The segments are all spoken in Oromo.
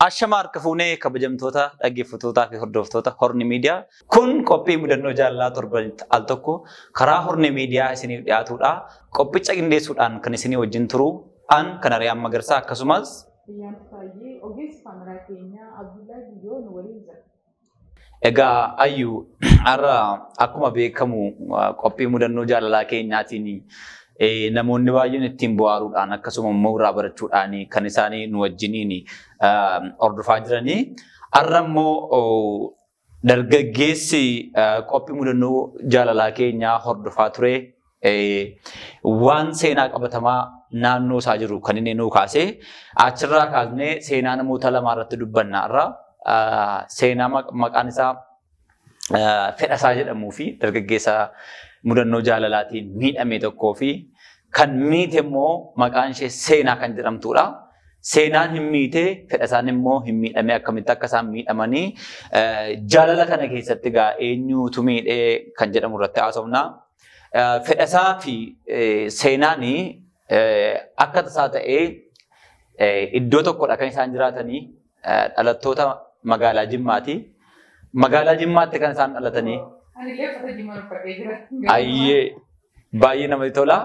Ashama harka fuunee kabajamtoota dhaggeeffattootaa fi hordoftoota Horni Miidiyaa. Kun qophii mudannoo jaalalaa torbanitti al tokko karaa Horni Miidiyaa isiniif dhiyaatudha. Qophicha qindeessuudhaan kan isinii wajjin turu an kan Ariyaam Magarsaa akkasumas Biyyaan Faayyee ogeessi kaameraa keenyaa Abdullaa Biyyoo nu waliin jira. Egaa ayyuu har'a akkuma beekamu qophii mudannoo jaalalaa keenyaatiin namoonni baay'een ittiin bohaaruudhaan akkasuma immoo irraa barachuudhaan kan isaanii nu wajjiniin hordofaa jiranii. Har'a immoo dargaggeessi qophii mudannoo jaalalaa keenyaa hordofaa ture waan seenaa qabatamaa naannoo isaa jiru kan inni nuu kaase achirraa kaasnee seenaa namoota lamaa irratti dubbanna irraa seenaa maqaan isaa Fedhasaa jedhamuu fi dargaggeessa mudannoo jaalalaatiin miidhame tokkoo fi kan miite immoo maqaan ishee Seenaa kan jedhamtudha. Seenaan hin miite, Fedhasaan immoo hin miidhame akkamitti akka isaan miidhamanii jaalala kana keessatti egaa eenyutu miidhee kan jedhamu irratti haasofna. Fedhasaa fi Seenaan akka tasaa ta'ee iddoo tokkodha kan isaan jiraatanii dhalattoota magaalaa Jimmaati. Magaalaa Jimmaatti kan isaan dhalatanii. Anillee uffata Jimmaa uffadhee jira. Ayyee baay'ee namatti tola.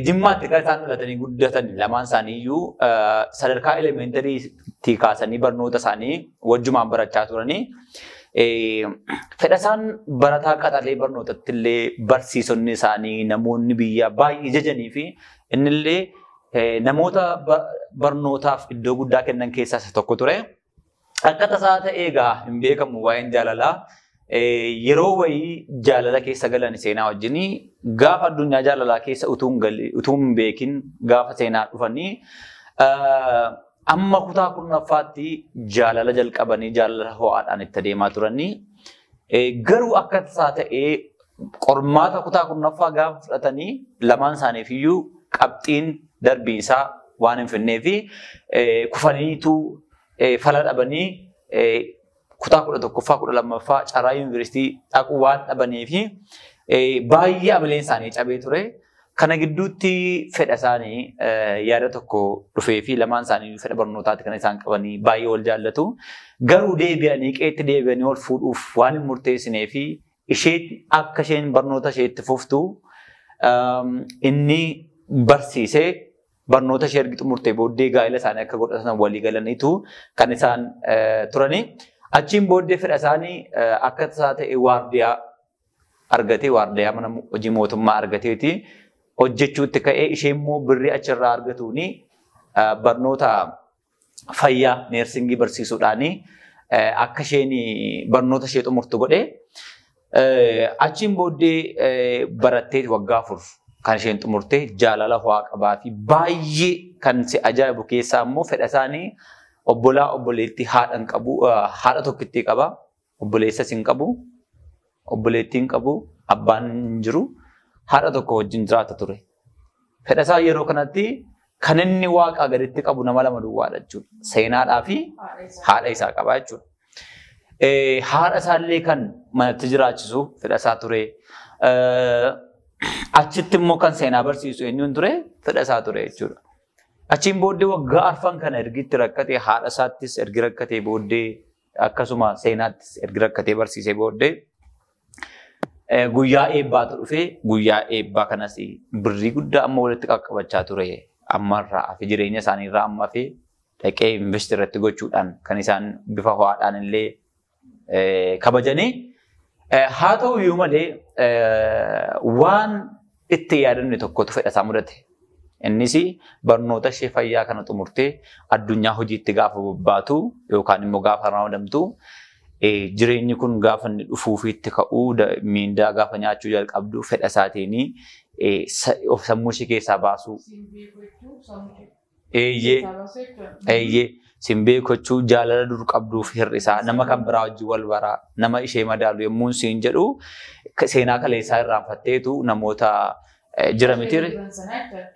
Jimmaatti kan isaan dhalatanii guddatan lamaan isaanii iyyuu sadarkaa elementariitti kaasanii barnoota isaanii wajjumaan barachaa turanii. Fedhasaan barataa qaxalee barnootatti illee barsiisonni isaanii namoonni biyyaa baay'ee jajanii fi innillee namoota barnootaaf iddoo guddaa kennan keessaa isa tokko ture. Akka tasaa ta'ee egaa hin beekamu waa'een jaalalaa. Yeroo wayii jaalala keessa galan Seenaa wajjin gaafa addunyaa jaalalaa keessa utuu hin beekin gaafa Seenaa dhufanii amma kutaa 10ffaatti jaalala jalqabanii jaalala ho'aadhaan itti adeemaa turanii garuu akka tasaa ta'ee qormaata kutaa 10ffaa gaafa fudhatanii lamaan isaaniif iyyuu qabxiin darbiinsaa waan hin finnee fi kufaniitu fala dhabanii kutaa 11ffaa 12ffaa carraa yuunivarsiitii dhaquu waan dhabanii fi baay'ee amaleen isaanii cabee ture. Kana gidduutti fedha isaanii yaada tokko dhufee fi lamaan isaanii fedha barnootaatti kan isaan qabanii baay'ee wal jaallatu. Garuu deebi'anii qeetti deebi'anii ol fuudhuuf waan hin murteessinee fi isheen akka isheen barnoota isheetti fuftu inni barsiisee barnoota ishee ergi xumurtee booddee gaa'ela isaanii akka godhatan walii galaniitu kan isaan turanii. Achiin booddee fedha isaanii akka tasaa ta'e waardiyaa argatee waardiyaa mana hojii mootummaa argateeti hojjechuutti ka'ee ishee immoo birrii achirraa argatuuni barnoota fayyaa neersingii barsiisuudhaani akka isheen barnoota ishee xumurtu godhee achiin booddee barattee waggaa 4 kan isheen xumurte jaalala ho'aa qabaa fi baay'ee kan si ajaa'ibu keessaa immoo fedha isaanii obbolaa obboleettii haadha hin qabu, haadha tokkittii qaba, obboleessas hin qabu, obboleettii hin qabu, abbaan hin jiru, haadha tokko wajjin jiraata ture. Fedha isaa yeroo kanatti kan inni waaqaa gaditti qabu nama lama duwwaadha jechuudha. Seenaadhaa fi haadha isaa qaba jechuudha. Haadha isaallee kan manatti jiraachisu fedha isaa ture. Achitti immoo kan Seenaa barsiisu eenyuun ture? Fedha isaa ture jechuudha. Achiin booddee waggaa 4 kana ergi itti rakkatee haadha isaattis ergi rakkatee booddee akkasuma Seenaattis ergi rakkatee barsiisee booddee guyyaa eebbaatu dhufee guyyaa eebbaa kanas birrii guddaa amma walitti qaqqabachaa ture ammarraa fi jireenya isaaniirraa amma fi dhaqee invest irratti gochuudhaan kan isaan bifa ho'aadhaan illee kabajanii haa ta'u iyyuu malee waan itti yaadanne tokkotu fedha isaa mudate. Innis barnoota ishee fayyaa kana xumurtee addunyaa hojiitti gaafa bobbaatu yookaan immoo gaafa raawwadamtu jireenyi kun gaafa inni dhufuu fi itti ka'uu miindaa gaafa nyaachuu jalqabdu fedha isaatiin of sammuu ishee keessaa baasuu. Eeyyee sin beekachuu jaalala dur qabduuf hir'isaa nama kan biraa wajjin wal baraa nama ishee madaalu yommuu siin jedhu Seenaa kaleessaa irraanfatteetu namoota jira miti.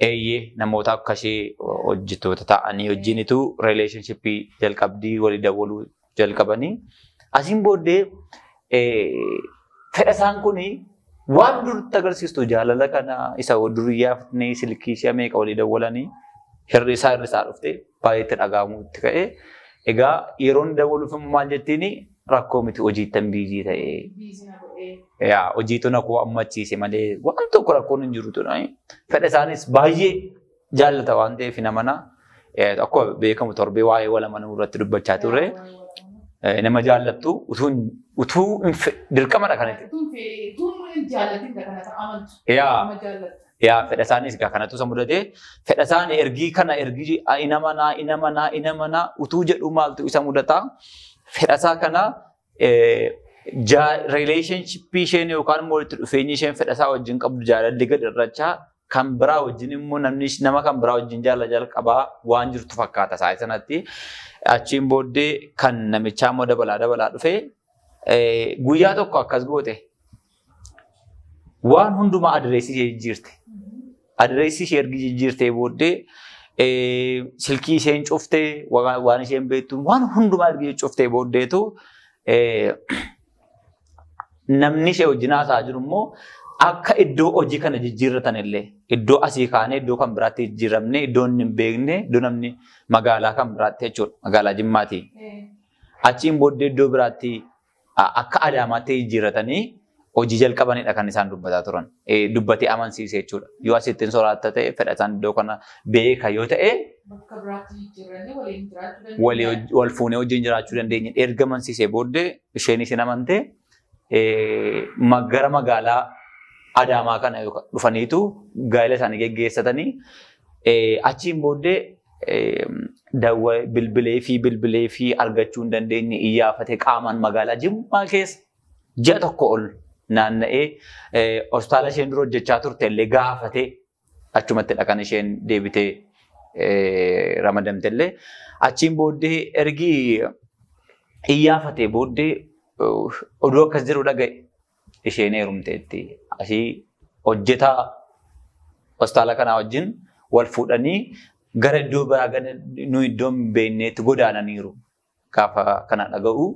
Eeyyee namoota akka ishee hojjettoota ta'anii wajjinitu rileeshinshippii jalqabdii walii dawwaluu jalqabanii. Asiin booddee fedha isaan kun waan duritti agarsiistu jaalala kana isa duriyyaafnee silkii ishee meeqa walii dawwalanii hir'isaa hir'isaa dhufte baay'eetti dhaga'amuu itti ka'e. Egaa yeroon dawwaluuf immoo maal jettiin rakkoo miti hojiittan biizii ta'ee. Yaa hojiitu na koo ammachiise malee waan tokko rakkoon hin jiru ture. Fedha isaanis baay'ee jaallata waan ta'eef namana akkuma beekamu torbee waa'ee wal amanuu irratti dubbachaa turre. Nama jaallattu utuu dirqamadha kan itti. Yaa fedha isaanis egaa kanatu isa mudate. Fedha isaanii ergii kana ergii inamanaa inamanaa inamanaa utuu jedhu maaltu isa mudata. Fedha isaa kana relationship isheen yookaan immoo walitti dhufeenyi isheen fedha isaa wajjin qabdu jaalalli gad irrachaa kan biraa wajjin immoo namni nama kan biraa wajjin jaalala jalqabaa waan jirtu fakkaata isaa sanatti. Achiin booddee kan namichaa immoo dabalaa dabalaa dhufee guyyaa tokko akkas goote waan hundumaa adireesii ishee jijjiirte. Adireesii ishee ergi jijjiirtee booddee silkii isheen cuftee waan isheen beektu waan hundumaa ergi cuftee booddeetu namni ishee wajjin haasa'aa jiru immoo akka iddoo hojii kana jijjiirratan illee iddoo asii kaanee iddoo kan biraatti jijjiiramne iddoo inni hin beekne iddoo namni magaalaa kan biraatti jechuudha magaalaa Jimmaati. Achiin booddee iddoo biraatti akka Adaamaatti jijjiirratanii hojii jalqabanidha kan isaan dubbataa turan. Dubbatee amansiise jechuudha. Yoo asittiin soraatta ta'e fedha isaan iddoo kana beeka yoo ta'e bakka biraatti jijjiirrannee waliin jiraachuu dandeenya. Wal fuunee wajjin jiraachuu dandeenya. Erga amansiisee booddee isheen isin amantee gara magaalaa Adaamaa kana dhufaniitu gaa'ela isaanii geggeessatanii achiin booddee bilbilee fi argachuu hin dandeenye iyyaafate qaamaan magaalaa Jimmaa keessa ji'a tokko ol naanna'ee hospitaala isheen dura hojjechaa turte illee gaafatee achumattidha kan isheen deebitee ramadamte illee achiin booddee ergi iyyaafatee booddee oduu akkas jedhu dhaga'e isheen heerumteetti asii hojjetaa hospitaala kanaa wajjin wal fuudhanii gara iddoo biraa gara nu iddoo hin beekneetti godaananiiru. Gaafa kana dhaga'u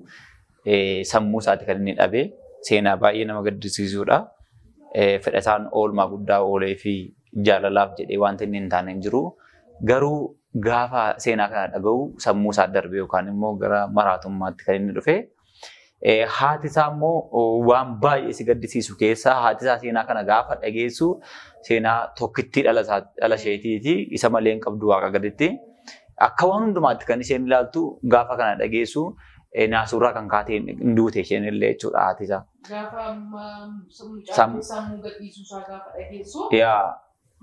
sammuu isaati kan inni dhabe seenaa baay'ee nama gaddisiisudha. Fedha isaan oolmaa guddaa oolee fi jaalalaaf jedhee wanti inni hin taane hin jiru. Garuu gaafa seenaa kana dhaga'u sammuu isaa darbe yookaan immoo gara maraatummaatti kan inni dhufe. Haati isaa immoo waan baay'ee si gaddisiisu keessaa haati isaa seenaa kana gaafa dhageessu seenaa tokkittii dhala isheetiiti isa malee hin qabdu waaqa gaditti. Akka waan hundumaatti kan isheen ilaaltu gaafa kana dhageessu naasuurraa kan kaatee hin duute isheen illee jechuudha haati isaa. Gaafa sammuu gadhiisuu isaa gaafa dhageessu. Yaa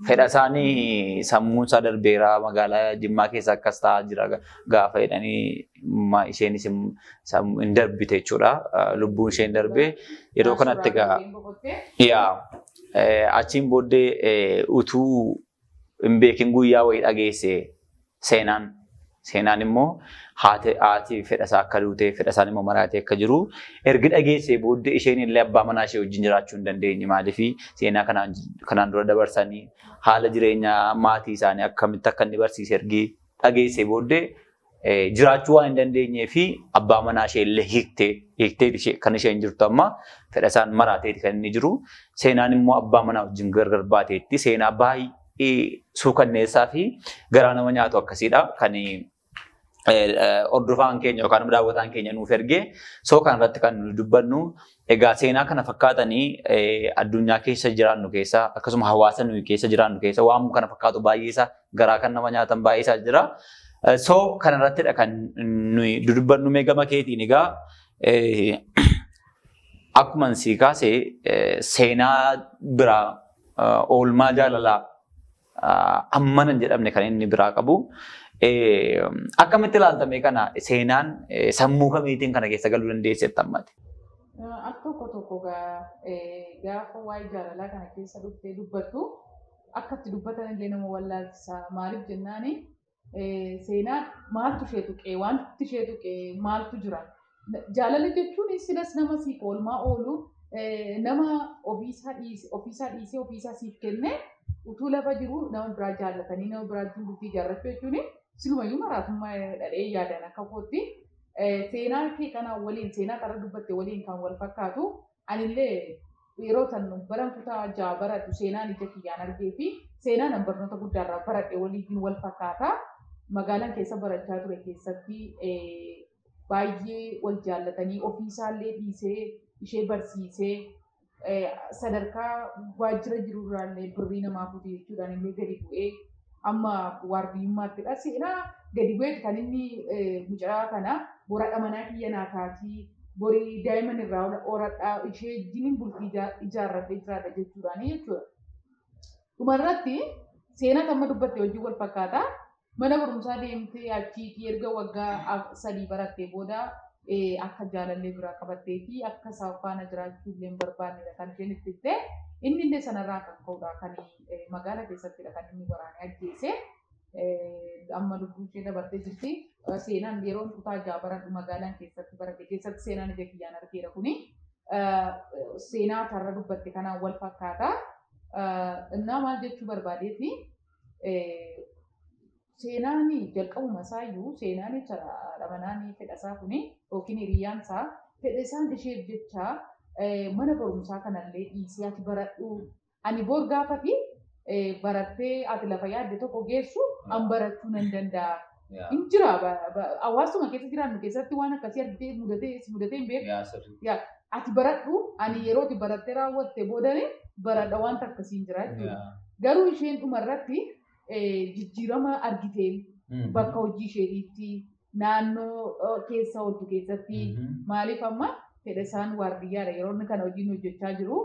fedha isaanii sammuun isaa darbeeraa magaalaa Jimmaa keessa akkas ta'aa jira gaafa jedhanii isheenis hin darbite jechuudha. Lubbuun isheen darbee yeroo kanatti egaa yaa achiin booddee utuu hin beekin guyyaa wayii dhageesse seenaan. Seenaan immoo haati fedha isaa akka duute fedha isaan immoo maraatee akka jiru ergi dhageessee booddee isheen illee abbaa manaa ishee wajjin jiraachuu hin dandeenye maaliif seenaa kanaan dura dabarsanii haala jireenyaa maatii isaanii akkamitti akka inni barsiise ergi dhageessee booddee jiraachuu waan hin dandeenyee fi abbaa manaa ishee illee hiiktee kan isheen jirtu amma fedha isaan maraateeti kan inni jiru. Seenaan immoo abbaa manaa wajjin gargar baateetti seenaa baay'ee suukanneessaa fi garaa nama nyaatu akkasiidha kan hordofaan keenya yookaan daawwataan keenya nuuf ergee soo kanarratti kan nuyi dubbannu egaa seenaa kana fakkaatanii addunyaa keessa jiraannu keessa akkasuma hawaasa nuyi keessa jiraannu keessa waan kana fakkaatu baay'ee isaa garaa kan nama nyaatan baay'ee isaa jira. Soo kanarrattidha kan nuyi dudubbannu mee gama keetiin egaa akkuma sii kaase seenaa biraa oolmaa jaalalaa ammana hin jedhamne kan inni biraa qabu. Akkamitti ilaaltame kana seenaan sammuu kamiitiin kana keessa galuu dandeessetti ammati? Al tokko tokko gaafa waa'ee jaalalaa kana keessa dhuftee dubbattu akka itti dubbatan illee nama wallaalchisa. Maaliif jennaani seenaan maaltu ishee tuqee wanti ishee tuqee maaltu jira? Jaalala jechuun silas nama siif oolmaa oolu nama ofiisaa dhiisee ofiisaa siif kenne utuu lafa jiru nama biraa jaallatanii nama biraa bultii ijaarrachuu jechuun silumayyuu maraatummaa dhadhee yaadan akka kootti seenaa kee kana waliin seenaa karra dubbatte waliin kan wal fakkaatu anillee yeroo tan baran kutaa ja'a baradhu seenaan ija kiyyaan argee fi seenaan an barnoota guddaarraa baradhe waliin wal fakkaata. Magaalaan keessa barachaa ture keessatti baay'ee wal jaallatanii ofiisaallee dhiisee ishee barsiisee sadarkaa waajjira jirurraallee birrii namaa fuute jechuudhaan illee gadi bu'ee amma waardiyyummaatti. Seenaa gadi bu'eeti kan inni mucaa kana boradha manaa kiyya naa taatii borii daa'imman irraa horadhaa ishee wajjiniin bultii ijaarradhee jiraadha jechuudhaan jechuudha. Dhumarratti seenaa kan amma dubbatte wajjin wal fakkaata. Mana barumsaa deemtee achiitii erga waggaa 3 barattee booda akka jaalallee biraa qabattee fi akka isaa faana jiraachuu illee hin barbaannedha kan isheen itti himte. Inni illee sanarraa kan ka'udha kan magaala keessattidha kan inni waraanee ajjeese. Amma lubbuu ishee dabartee jirti. Seenaan yeroo kutaa 6 baradhu magaalaan keessatti baradhe keessatti seenaan ija kiyyaan argeera kuni. Seenaa tarra dubbatte kanaan wal fakkaata. Innaa maal jechuu barbaadeeti? Seenaan jalqabuma isaayyuu seenaan haadha manaan fedhasaa kuni yookiin hiriyyaan isaa fedha isaan isheef jecha mana barumsaa kanallee dhiisee ati baradhu ani bor gaafati barattee ati lafa yaadde tokko geessu an barachuu nan danda'a. Hin jira hawaasuma keessa jiraannu keessatti waan akkasii argitee mudatee hin beeku. Ati baradhu ani yeroo ati barattee raawwatte boodani baradha wanta akkasii hin jira jechuudha. Garuu isheen dhumarratti jijjiirama argiteen bakka hojii isheetiitti naannoo keessa ooltu keessatti maaliif amma fedha isaan waardiyyaadha yeroo inni kana hojiin hojjechaa jiru.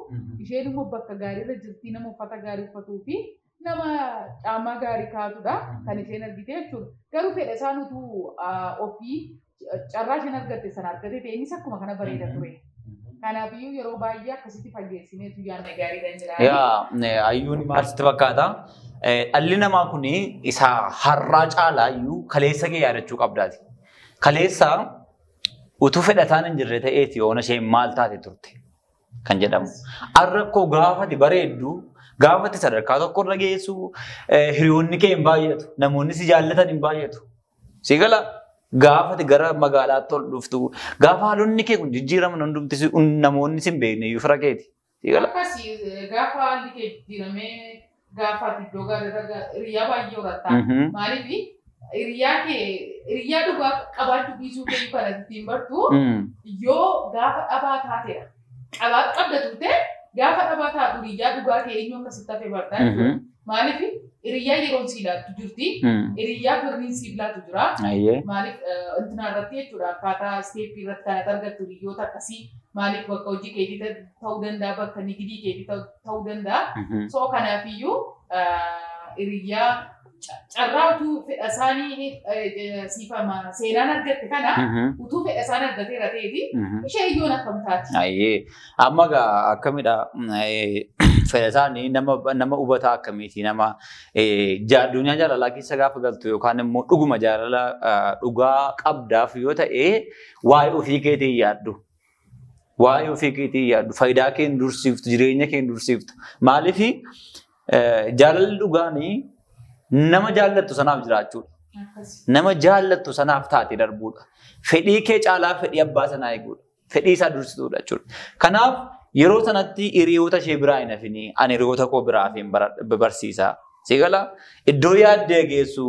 Isheen immoo bakka gaariirra jirti nama uffata gaarii uffatuu fi nama caamaa gaarii kaa'atudha kan isheen argite jechuudha. Garuu fedha isaan utuu ofii carraa isheen argatte sana argate ta'e innis akkuma kana bareeda ture. Kanaafiyyuu yeroo baay'ee akkasitti fageessineetu yaadna gaariidhaan jira. Yaa ayyuun maal sitti fakkaata? Dhalli namaa kun isa har'aa caalaa iyyuu kaleessa kee yaadachuu qabdaati. Kaleessa utuu fedhataan hin jirre ta'eeti yoona isheen maal taate turte kan jedhamu. Har'a koo gaafati bareeddu gaafati sadarkaa tokkorra geessu hiriyoonni kee hin baay'atu namoonni si jaallatan hin baay'atu. Si gala gaafati gara magaalaatti ol dhuftu gaafa haalonni kee kun jijjiiraman hundumti namoonni si hin beekne iyyuu fira keeti. Si gala. Akkasii gaafa haalli kee jijjiiramee gaafa ati iddoo gaariirra hiriyaa baay'ee horatta. Maaliif hiriyaa kee hiriyaa dhugaa qabaachuu dhiisuu kee kan ittiin bartu yoo gaafa dhabaa taatedha. Qabda turte gaafa dhabaa taatu hiriyaa dhugaa kee eenyu akkasitti hafe barta jechuudha. Maaliif hiriyaa yeroon sii laattu jirti. Hiriyaa birriin siif laatu jira. Maaliif intina irratti jechuudha akkaataa isteeppii irratti kan argattu hiriyoota akkasii maaliif bakka hojii keetii ta'uu danda'a bakka nigidii keetii ta'uu danda'a. So kanaafiyyuu hiriyaa carraa utuu fedha isaanii siifama seenaan argatte kana utuu fedha isaan argateera ta'eeti ishee iyyoon akkam taati. Amma egaa akkamidha fedha isaanii nama hubataa akkamiiti nama addunyaa jaalalaa keessa gaafa galtu yookaan immoo dhuguma jaalala dhugaa qabdaaf yoo ta'e waa'ee ofii keetii yaaddu. Waa'ee ofii keetii yaaddu faayidaa kee hin dursiiftu jireenya kee hin dursiiftu. Maaliif jaalalli dhugaanii nama jaallattu sanaaf jiraachuudha. Nama jaallattu sanaaf taate darbuudha. Fedhii kee caalaa fedhii abbaa sanaa eeguudha. Fedhii isaa dursituudha jechuudha. Kanaaf yeroo sanatti hiriyoota ishee biraa hin hafinii ani hiriyoota koo biraa hafeen barsiisaa. Si gala iddoo yaaddee geessu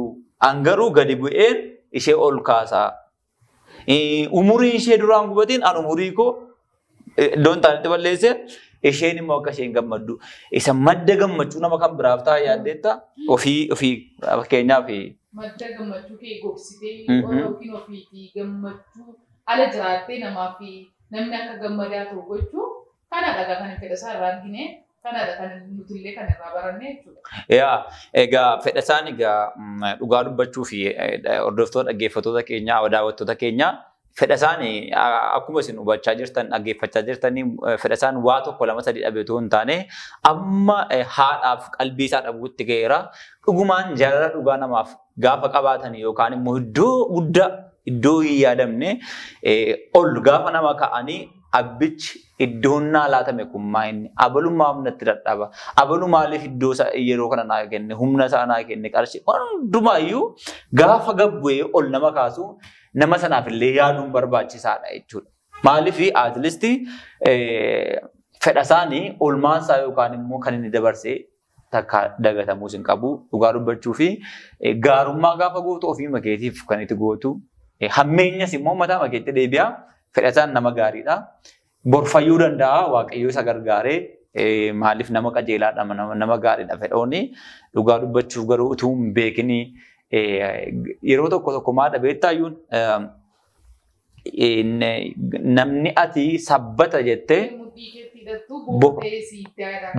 an garuu gadi bu'een ishee ol kaasaa. Umurii ishee duraan gubatiin an umurii koo iddoon taanetti balleesse isheen immoo akka isheen gammaddu. Isa madda gammachuu nama kan biraaf ta'a yaaddeetta ofii fakkeenyaaf. Madda gammachuu kee gogsitee yookiin ofiitii gammachuu ala jiraattee namaa fi namni akka gammadaa ta'u gochuu kanadha kan fedha isaa irraa argine kanadha kan nuti illee kan irraa baranne jechuudha. Yaa egaa fedha isaan egaa dhugaa dubbachuu fi hordoftoota dhaggeeffattoota keenyaa daawwattoota keenyaa fedha isaanii akkuma isin hubachaa jirtan dhaggeeffachaa jirtanii fedha isaan waa tokko lama sadii dhabe otoo hin taane amma haadhaaf qalbii isaa dhabuutti ga'eera. Dhugumaan jaalala dhugaa namaaf gaafa qabaatan yookaan immoo iddoo guddaa iddoo hin yaadamne ol gaafa nama ka'anii abbichi iddoon naa laatame kun maa inni abalummaa humnatti dadhaba abalu maaliif iddoo yeroo kana naa kenne humna isaa naa kenne qarshii hundumaayyuu gaafa gabbu'ee ol nama kaasu nama sanaaf illee yaaduun barbaachisaadha jechuudha. Maaliif atleast fedha isaanii oolmaan isaa yookaan immoo kan inni dabarsee takka dagatamuus hin qabu. Dhugaa dubbachuu fi gaarummaa gaafa gootu ofii makeetiif kan itti gootu. Hammeenyas immoo mataa makeetti deebi'a. Fedhasaan nama gaariidha. Borfayyuu danda'a, Waaqayyo isa gargaaree, maaliif nama qajeelaadha, nama gaariidha fedhooni. Dhugaa dubbachuuf garuu utuu hin beekini yeroo tokko tokko maal beektaayyuun namni ati sabbata jettee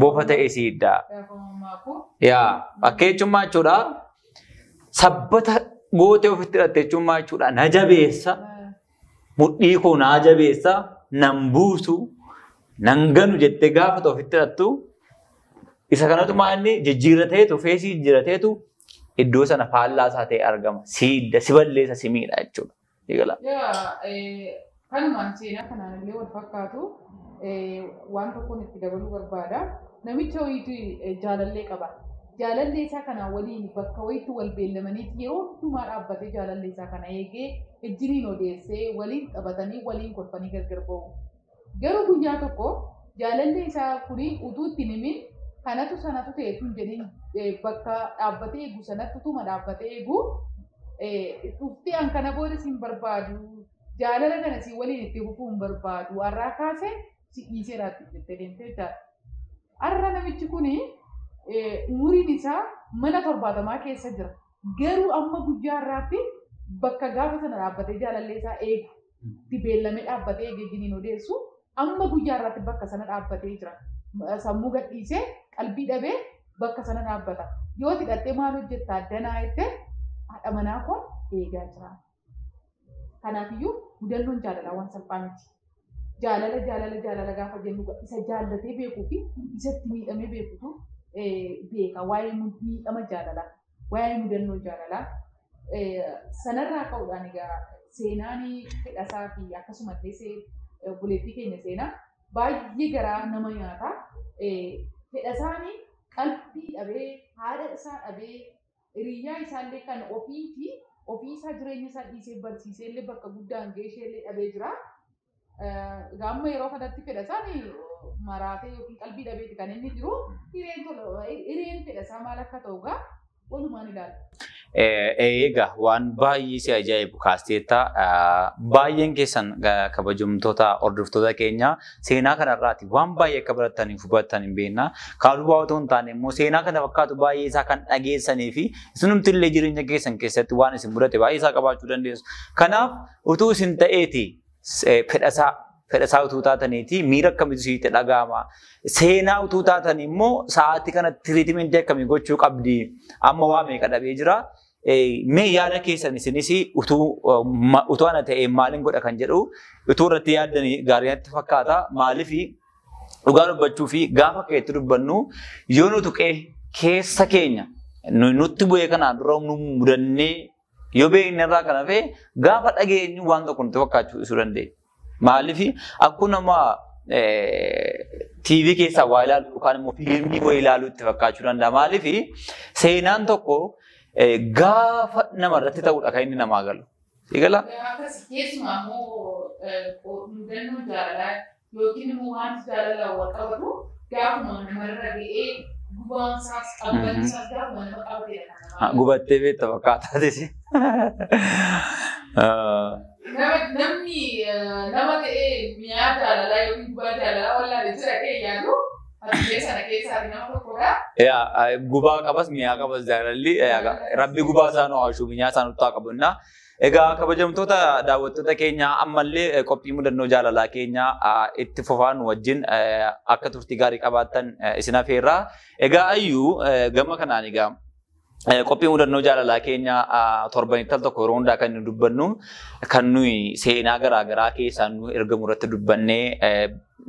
bofa ta'ee si hiddaa. Yaa akka jechuun maal jechuudha? Sabbata gootee ofitti hidhatte jechuun maal jechuudha? Na jabeessa, mudhii koo naa jabeessa, nan buusu, nan ganu jettee gaafa ofitti hidhattu isa kanatu maal inni jijjiirrateetu feesii jijjiirrateetu iddoo sana faallaa isaa ta'e argama. Si hidda, si balleessa, si miidha jechuudha. Eegala. Kanumaan seenaa kanaan illee wal fakkaatu waan tokkoon itti dabaluu barbaada. Namicha wayiitu jaalallee qaba. Jaalallee isaa kana waliin bakka wayiitti wal beellamaniiti yeroo hundumaa dhaabbatee jaalallee isaa kana eegee ejjiniin odeessee waliin taphatanii waliin kolfanii gargar ba'u. Garuu guyyaa tokko jaalallee isaa kuni utuu itti himin kanatu sanatu ta'e tun jedhin bakka dhaabbatee eegu sanatti utuma dhaabbatee eegu dhuftee an kana booda si hin barbaadu, jaalala kana si waliin itti fufuu hin barbaadu, har'aa kaasee si dhiiseera jettee deemtee jechaadha. Har'a namichi kuni umuriin isaa mana 70 keessa jira. Garuu amma guyyaa har'aatti bakka gaafa sana dhaabbatee jaalallee isaa eegu, itti beellamee dhaabbatee eegee jiniin odeessu amma guyyaa har'aatti bakka sana dhaabbatee jira. Sammuu gadhiisee qalbii dhabee bakka sana dhaabbata. Yoo hidhattee maal hojjettaa addanaa jettee haadha manaa koo eegaa jira. Kanaafiyyuu mudannoon jaalalaa waan salphaa miti. Jaalala jaalala jaalala gaafa jennu isa jaallatee beekuu fi isatti miidhamee beekutu beeka. Waa'ee miidhama jaalalaa, waa'ee mudannoo jaalalaa sanarraa ka'uudhaan egaa seenaan fedhasaa fi akkasumallee obboleettii keenya seenaa baay'ee garaa nama nyaata. Fedhasaan qalbii dhabee, haadha isaa dhabee, hiriyyaa isaallee kan ofii fi ofii isaa jireenya isaa dhiisee barsiisee illee bakka guddaan ga'ee ishee illee dhabee jira. Egaa amma yeroo kanatti fedhasaan maraatee yookiin qalbii dhabeeti kan inni jiru. Hireen fedhasaa maal akka ta'u egaa walumaan ilaalla. Egaa waan baay'ee si ajaa'ibu kaasteetta. Baay'een keessan kabajamtoota hordoftoota keenya seenaa kanarraati waan baay'ee akka barataniif hubattan hin beekna. Kaadubaa otoo hin taane immoo seenaa kana fakkaatu baay'ee isaa kan dhageessanii fi isinumti illee jireenya keessan keessatti waan isin mudate baay'ee isaa qabaachuu dandeessu. Kanaaf utuu isin ta'eeti fedhasaa utuu taataniiti miira akkamiitu sitti dhaga'ama. Seenaa utuu taatan immoo sa'aatii kana tiriitimentii akkamii gochuu qabdi? Amma waa meeqa dhabee jira? Mee yaada keessan isinis utuu ana ta'e maaliin godha kan jedhu utuu irratti yaaddanii gaarii natti fakkaata. Maaliif dhugaa dubbachuu fi gaafa keetti dubbannu yoo nu tuqee keessa keenya nutti bu'ee kanaan dura nu mudannee yoo beekne irraa kan hafe gaafa dhageenyu waan tokko nutti fakkaachuu isuu dandeenya. Maaliif akkuma TV keessaa waa ilaalu yookaan immoo fiilmii waa ilaalu itti fakkaachuu danda'a. Maaliif seenaan tokko gaafa namarratti ta'udha kan inni namaa galu. Eegala? Akkas keessumaa immoo mudannoo jaalalaa yookiin immoo wanti jaalalaan wal qabatu gaafuma namarra ga'ee gubaan isaas qabban isaas gaafuma nama qabateedha kan namaa galu. Gubattee beekta fakkaataatis. Namni nama ta'ee mi'aa jaalalaa yookiin gubaa jaalalaa wallaale jira kee yaadu ati sana keessaa nama tokkodha. Yaa gubaa qabas mi'aa qabas jaalalli rabbi gubaa isaa nu haashu mi'aa isaa nutti haa qabunna. Egaa kabajamtoota daawwattoota keenya ammallee qophii mudannoo jaalalaa keenya itti fufaan wajjin akka turtii gaarii qabaattan isin afeerra. Egaa ayyuu gama kanaan egaa qophii mudannoo jaalalaa keenya torbanitti al tokko yeroo hundaa kan nu dubbannu kan nuyi seenaa garaagaraa keessaa nu ergamu irratti dubbannee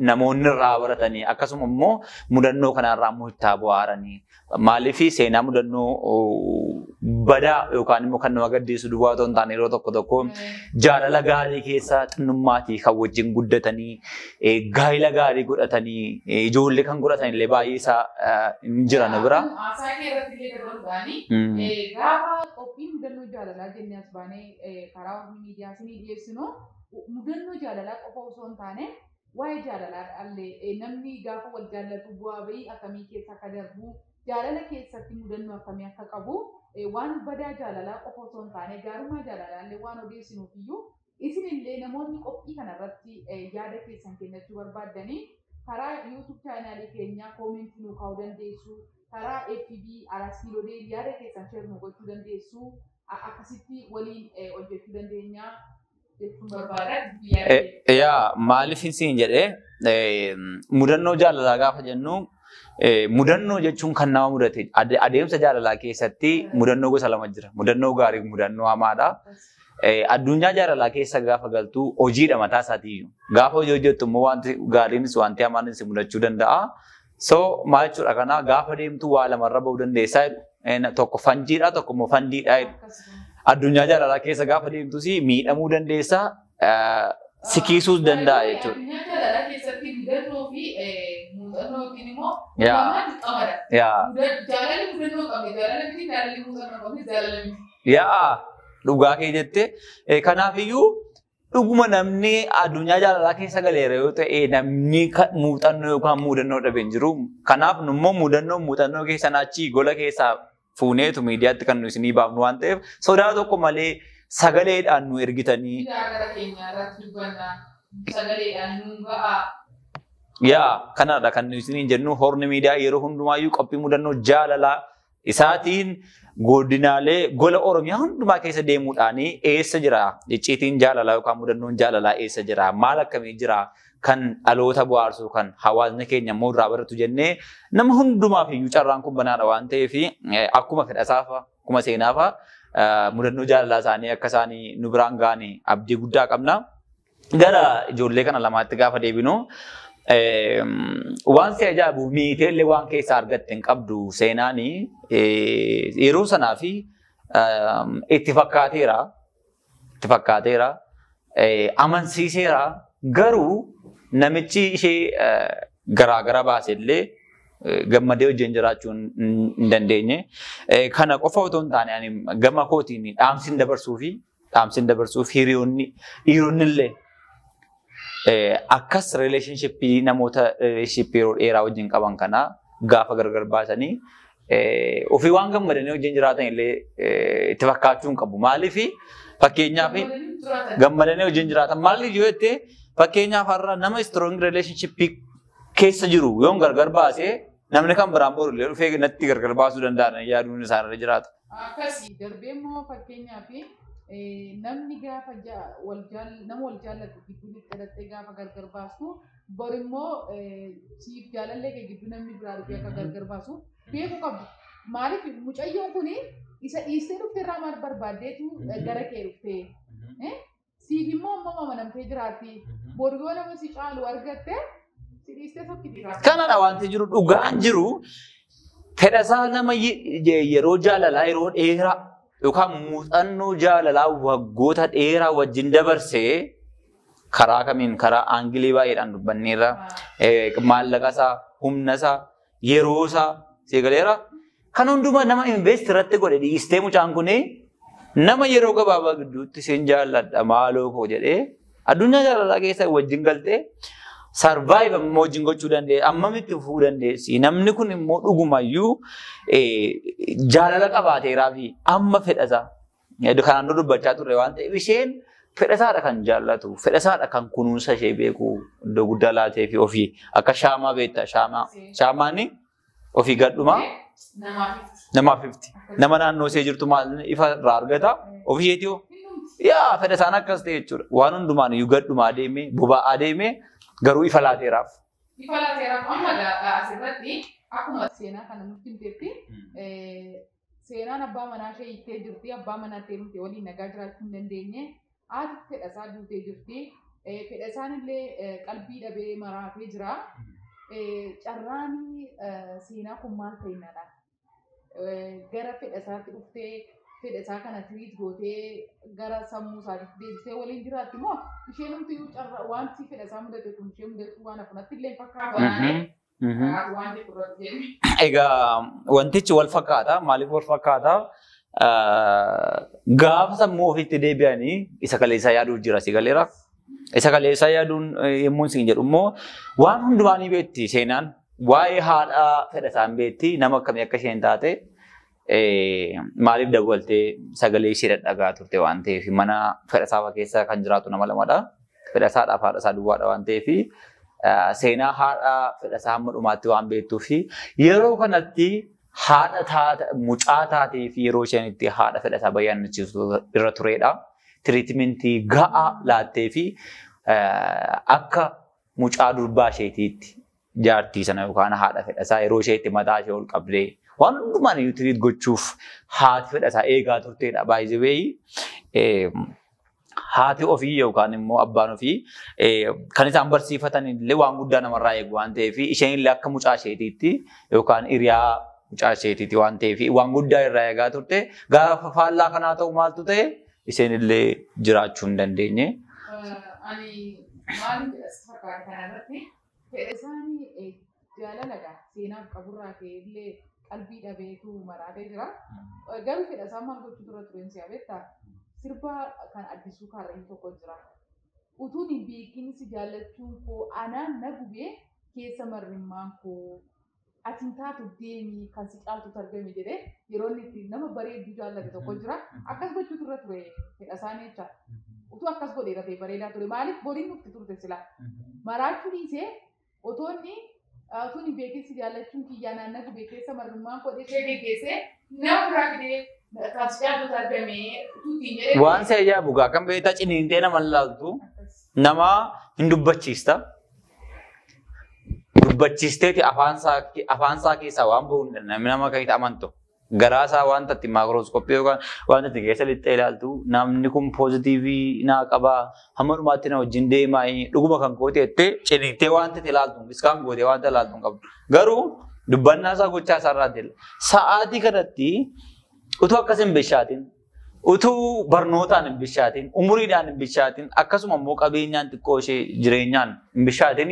namoonni irraa baratanii akkasuma immoo mudannoo kanarraa immoo itti bu'aaranii maaliif seenaa mudannoo badaa yookaan immoo kan nama gaddiisu duwwaa otoo hin taane yeroo tokko tokko jaalala gaarii keessa xinnummaatii kan wajjin guddatanii gaa'ila gaarii godhatanii ijoollee kan godhatan illee baay'ee isaa hin jiran bira. Haasaa kee irratti illee dabaluudhaani gaafa qophii mudannoo jaalalaa jennee as baanee karaa miidiyaa isinii dhiyeessinu mudannoo jaalalaa qofa osoo hin taane waa'ee jaalalaa illee namni gaafa wal jaallatu bu'aa bahii akkamii keessa akka darbu Jaalala keessatti mudannoo akkamii akka qabu, waan badaa jaalalaa qofa osoo hin taane gaarummaa jaalalaa illee waan odeessinuuf iyyuu isinillee namoonni qophii kanarratti yaada keessan kennachuu barbaaddanii karaa YouTube chaanaalii keenyaa koomentii nuu kaa'uu dandeessu, karaa FB Araskiiloo Deelii yaada keessan share nu gochuu dandeessu, akkasitti waliin hojjechuu dandeenya jechuun barbaada. Yaa, maaliif isin jedhee, mudannoo jaalalaa gaafa jennu, mudannoo jechuun kan nama mudate adeemsa jaalalaa keessatti mudannoo gosa lama jira. Mudannoo gaarii fi mudannoo hamaadha. Addunyaa jaalalaa keessa gaafa galtu hojiidha mataa isaatiiyyuu. Gaafa hojii hojjettu immoo wanti gaariinis wanti hamaanis mudachuu danda'a. So maal jechuudha, kana gaafa deemtu waa lamarra bahuu dandeessaa jedhu. Tokko fanjiidha, tokko immoo fandiidha jedhu. Addunyaa jaalalaa keessa gaafa deemtus miidhamuu dandeessaa, si kiisuus danda'a jechuudha. Addunyaa jaalalaa keessatti mudannoo fi muuxannoo yookiin immoo lamaan qamadha. Jaalalli mudannoo qabne jaalala miti, jaalalli muuxannoo qabne jaalala miti. Yaa, dhugaa kee jette. Kanaafiyyuu dhuguma namni addunyaa jaalalaa keessa galeera yoo ta'e, namni muuxannoo yookaan mudannoo dhabe hin jiru. Kanaaf immoo mudannoo muuxannoo keessan achii gola keessaa fuuneetu miidiyaatti kan nu isinii baafnu waan ta'eef, sodaa tokko malee sagaleedhaan nu ergitanii. Gara keenya irratti dubbannaa, sagaleedhaan nu ga'a. Yaa, kanadha kan nu isiniin jennu. Horni Miidiyaa yeroo hundumaayyuu qophii mudannoo jaalalaa isaatiin godinaalee gola Oromiyaa hundumaa keessa deemuudhaan eessa jira icciitiin jaalalaa yookaan mudannoon jaalalaa, eessa jira, maal akkamii jira, kan dhaloota bohaarsu, kan hawaasni keenya immoo irraa baratu jennee, nama hundumaaf iyyuu carraan kun banaadha waan ta'eef, akkuma fedhasaafa akkuma seenaafa mudannoo jaalalaa isaanii akka isaanii nu biraan ga'anii abdii guddaa qabna. Gara ijoollee kana lamaatti gaafa deebinu, waan si ajaa'ibu miiteellee waan keessaa argatte hin qabdu. Seenaanii yeroo sanaa fi itti fakkaateera, itti fakkaateera, amansiiseera, garuu namichi ishee garaagara baase illee gammadee wajjin jiraachuu hin dandeenye. Kana qofa otoo hin taane, ani gama kootiin dhaamsiin dabarsuuf, hiriyoonni dhiironni illee akkas relationshipii namoota relationshipii yeroo dheeraa wajjin qaban kana gaafa gargar baasanii ofii waan gammadanii wajjin jiraatan illee itti fakkaachuu hin qabu. Maaliif, fakkeenyaaf, gammadanii wajjin jiraatan maaliif yoo jette, fakkeenyaaf har'a nama strong relationshipii keessa jiru yoon gargar baasee, namni kan biraan boru illee dhufee natti gargar baasuu danda'an yaaduun isaanirra jiraata. Akkasii darbee immoo, fakkeenyaaf, namni gaafa nama wal jaallatu gidduu dhalattee gaafa gargar baastu, bor immoo siif jaalallee kee gidduu namni biraa dhufee akka gargar baasu beekuu qabdu. Maaliif, mucayyoon kun isa dhiistee dhufte irraa maal barbaaddeetu gara kee dhufte? Siif immoo amma amanamtee jiraatti. Bor yoo nama si caalu argatte si dhiistee sokkiti. Kanadha wanti jiru, dhugaan jiru fedhasaa nama yeroo jaalalaa yeroo dheeraa yookaan muuxannoo jaalalaa waggoota dheeraa wajjin dabarsee, karaa kamiin, karaa aangilii baay'eedhaan dubbanneerra, maallaqa isaa, humna isaa, yeroo isaa seegaleera. Kan hundumaa nama invest irratti godhe dhiistee, mucaan kuni nama yeroo gabaabaa gidduutti "Sin jaalladha, maaloo koo" jedhee addunyaa jaalalaa keessa wajjin galtee survive ammoo wajjin gochuu danda'e, ammamitti fufuu dandeessi? Namni kun immoo dhugumayyuu jaalala qabaateeraa fi amma fedhasaa. Kanaan dura dubbachaa turre waan ta'eef, isheen fedhasaadha kan jaallatu, fedhasaadha kan kunuunsa ishee beeku iddoo guddaa laatee fi ofii akka shaamaa beekta, shaamaa. Shaamaan ofii gadhumaa namaaf ifti. Nama naannoo ishee jirtu maal ifa irraa argata, ofii isheetii hoo? Yaa, fedhasaan akkas ta'e jechuudha. Waan hundumaan iyyuu gadhumaa deemee boba'aa deemee garuu ifa laateeraaf. Ifa laateeraaf. Amma asirratti akkuma seenaa kana nutti himteetti, seenaan abbaa manaa ishee hiiktee jirti. Abbaa manaa heerumte waliin nagaa jiraachuu hin dandeenye. Haati fedhasaa duutee jirti. Fedhasaan illee qalbii dhabee maraatee jira. Carraan seenaa kun maal ta'inadha? Gara fedhasaatti dhuftee fedhasaa kana treat gootee gara sammuu isaatiitti deebisee waliin jiraatti moo isheen homtiyyuu carraa wanti fedhasaa mudate kun ishee mudachuu waan hafu illee fakkaatu? Waan jedhu irratti jedhu. Egaa wantichi wal fakkaata. Maaliif wal fakkaata? Gaafa sammuu ofiitti deebi'anii isa kaleessaa yaaduuf jira, si galeera. Isa kaleessaa yaaduun yommuu isin jedhu immoo waan hundumaa ni beekti seenaan. Waa'ee haadha Fedhasaan beekti, nama akkamii akka isheen taate maaliif dawwaltee sagalee ishee dhadhagaa turte waan ta'eef, mana Fedhasaa keessa kan jiraatu nama lamadha. Fedhasaadhaaf haadha isaa duwwaadha waan ta'eef, seenaa haadha Fedhasaa hamma dhumaatti waan beektuu fi yeroo kanatti haadha taate mucaa taatee fi yeroo isheen itti haadha Fedhasaa bayyaannachiisu irra turedha. Tiriitimentii ga'aa laattee fi akka mucaa durbaa isheetiitti jaartii sana yookaan haadha Fedhasaa yeroo ishee itti mataa ishee ol qabdee waan hundumaan iyyuu tiriit gochuuf haati Fedhasaa eegaa turtedha. Baay'ee haati ofii yookaan immoo abbaan ofii kan isaan barsiifatan illee waan guddaa namarraa eegu waan ta'eef, isheen illee akka mucaa isheetiitti yookaan hiriyaa mucaa isheetiitti waan ta'eef waan guddaa irraa eegaa turte. Gaafa faallaa kanaa ta'u maaltu ta'e, isheen illee jiraachuu hin dandeenye. Ani maaliin jedha si fakkaata kanarratti, Fedhasaanii jaalala seenaaf qaburraa ka'e illee qalbii dhabeetu maraatee jira. Garuu Fedhasaan maal gochuu dura tureen si'a beektaa? Sirba kan Addisuu Kaarrayyuu tokko jira. "Utuun hin beekin si jaallachuun koo anaan na gubee keessa marrimmaan koo, ati hin taatu deemii, kan si caaltu argame" jedhee yeroo inni itti nama bareedduu jaallate tokko jira. Akkas gochuutu irra ture Fedhasaan jecha. Utuu akkas godheera ta'e bareedaa ture. Maaliif boriin dhufti turte sila? Maraachuu dhiisee otoo inni "utuun hin beekin si jaallachuun kiyyaa naan na gubee keessa marrimmaan koo" jedhee geggeessee nama biraa fidee kan si caaltu argame utuu ittiin jedhee. Waan si ajaa'ibu gaa kan beektaa, ciniintee nama laaltu nama hin dubbachiista. Dubbachiisteeti afaan isaa keessaa waan bahu namni nama kan itti amantu. Garaa isaa wanta itti maayikirooskooppii yookaan wanta itti keessa lixxee ilaaltu, namni kun positive naa qabaa, hamma dhumaatti na wajjin deemaa, dhuguma kan kooti jettee ciniintee wanta itti ilaaltu iskaan gootee wanta ilaaltu hin qabdu. Garuu dubbannaa isaa, gochaa isaa irraa sa'aatii kanatti utuu akkas hin bishaatin, utuu barnootaan hin bishaatin, umuriidhaan hin bishaatin, akkasuma immoo qabeenyaan xiqqoo ishee jireenyaan hin bishaatin,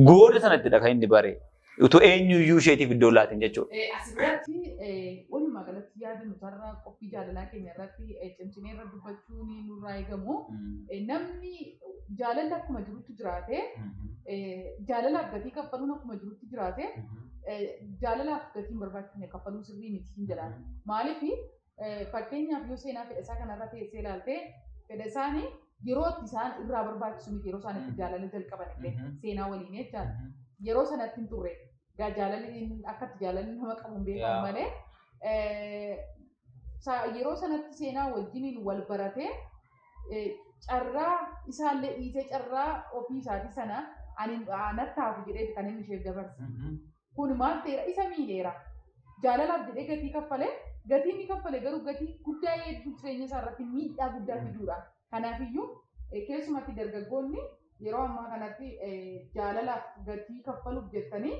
gooda sanattidha kan inni bare. Utuu eenyuyyuu isheetiif iddoo laatin jechuudha. Asirratti walumaa galatti yaada nutarraa qophii jaalalaa keenya irratti cimsinee irra dubbachuun nurraa eegamu. Namni jaalalli akkuma jirutti jiraate, jaalalaaf gatii kaffaluun akkuma jirutti jiraate, jaalalaaf gatii hin barbaachisne kaffaluu sirrii miti hin jedhaan. Maaliif, fakkeenyaaf yoo seenaa Fedhasaa kanarra teessee ilaalte, Fedhasaan yeroo itti isaan irraa barbaachisu miti yeroo isaan itti jaalala jalqaban illee seenaa waliin jechaadha. Yeroo sanatti hin turre. Jaalalli akka itti jaalalli nama qabu hin beekamu malee yeroo sanatti seenaa wajjiniin wal baratee carraa isaallee dhiisee, carraa ofii isaatii sana ani nattaafu jedhee kan inni isheef dabarse. Kun maal ta'eera, isa miidheera. Jaalalaaf jedhee gatii kaffalee, gatii inni kaffale garuu gatii guddaa hedduu jireenya isaa irratti miidhaa guddaa fiduudha. Kanaafiyyuu keessumatti dargaggoonni yeroo ammaa kanatti jaalalaaf gatii kaffaluuf jettanii,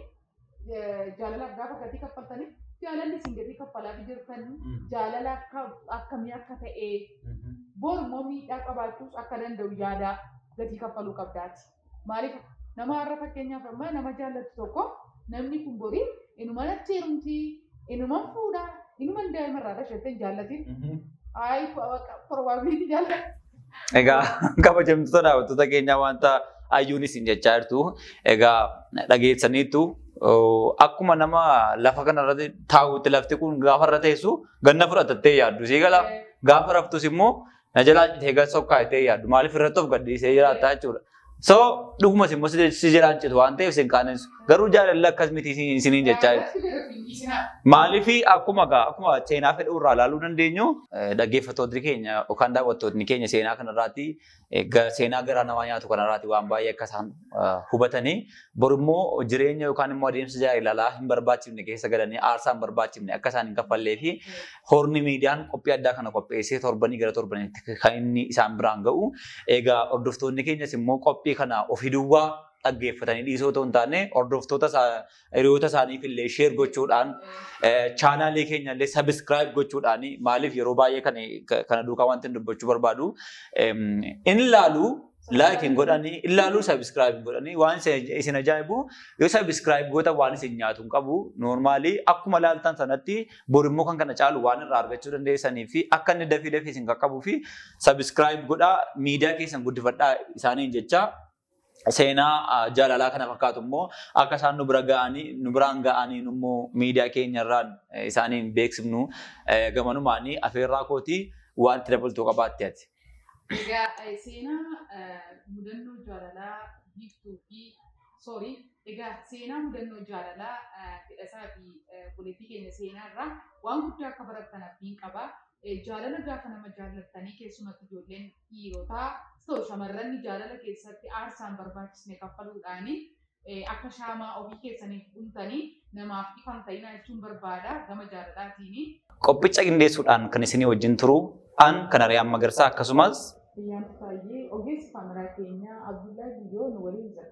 jaalalaaf gaafa gatii kaffaltanii, jaalalli isin gatii kaffalaa jirtan jaalala akkamii akka ta'e, bor immoo miidhaa qabaachuus akka danda'u yaadaa gatii kaffaluu qabdaati. Maaliif, nama har'a fakkeenyaaf amma nama jaallattu tokko, namni kun borii inuma natti heerumtii, inuman fuudhaa, inuman daa'ima irraa dhashattee hin jaallatin. Ayi, probability jaallatu. Egaa kabajamtoota daawwattoota keenyaa, wanta ayyuun isin jechaa jirtu egaa dhageessaniitu. Akkuma nama lafa kanarratti taa'utti, lafti kun gaafa irra teessu ganna fudhatattee yaaddu. Sii gala, gaafa raftus immoo na jalaa citee gad sokkaatee yaaddu. Maaliif, irratti of gadhiisee jiraata jechuudha. So dhugumas immoo si jalaan citu waan ta'eef sin qaanessu. Garuu jaalalli akkas miti isiniin jechaa jirti. Maaliif, akkuma seenaa fedhuu irraa ilaaluu dandeenyu, dhaggeeffattoonni keenya yookaan daawwattoonni keenya seenaa kanarraatti, seenaa garaa namaa nyaatu kanarraatti waan baay'ee akka isaan hubatanii, borummoo jireenya yookaan immoo adeemsa jaalalaa hin barbaachifne keessa galanii aarsaa hin barbaachifne akka isaan hin kaffallee fi Horni Miidiyaan qophii addaa kana qopheessee torbanii gara torbaniitti kan inni isaan biraan ga'u. Egaa hordoftoonni keenyas immoo qophii kana ofii duwwaa dhaggeeffatanii dhiisoo otoo hin taane, hordoftoota hiriyoota isaaniif illee share gochuudhaan, chaanaalii keenya illee subscribe gochuudhaan. Maaliif, yeroo baay'ee kana duukaa wanti dubbachuu barbaadu, in ilaalu, like hin godhanii, ilaaluu, subscribe hin godhanii. Waan isin ajaa'ibu, yoo subscribe goota waan isin nyaatu hin qabu. Normally akkuma laaltan sanatti bor immoo kan kana caalu waan irraa argachuu dandeessanii fi akka inni dafii dafii isin qaqqabuu fi subscribe godhaa, miidiyaa keessan guddifadhaa isaaniin jecha. Seenaa jaalalaa kana fakkaatu immoo akka isaan nu bira ga'anii nu biraan ga'anii immoo miidiyaa keenyarraan isaaniin beeksifnu gamanumaanii afeerraa kootii waan itti dabaltuu qabaatte ati. Egaa seenaa mudannoo jaalalaa Biiftuu fi, sorry, egaa seenaa mudannoo jaalalaa Fedhasaa fi obboleettii keenya Seenaa irraa waan guddaa akka barattan abdiin qaba. Jaalala gaafa nama jaallattanii, keessumatti ijoolleen dhiirotaa ta'u shamarranni, jaalala keessatti aarsaan barbaachisne kaffaluudhaani akka shaamaa ofii keessaniif dhumtanii namaaf ifan ta'inaa jechuun barbaada gama jaalalaatiini. Qophicha qindeessuudhaan kan isinii wajjin turu an kan Ari'aan Magarsaa akkasumas Biyyaan Taayyee, ogeessi kaameraa keenyaa Abdullaa Biyyoo nu waliin jira.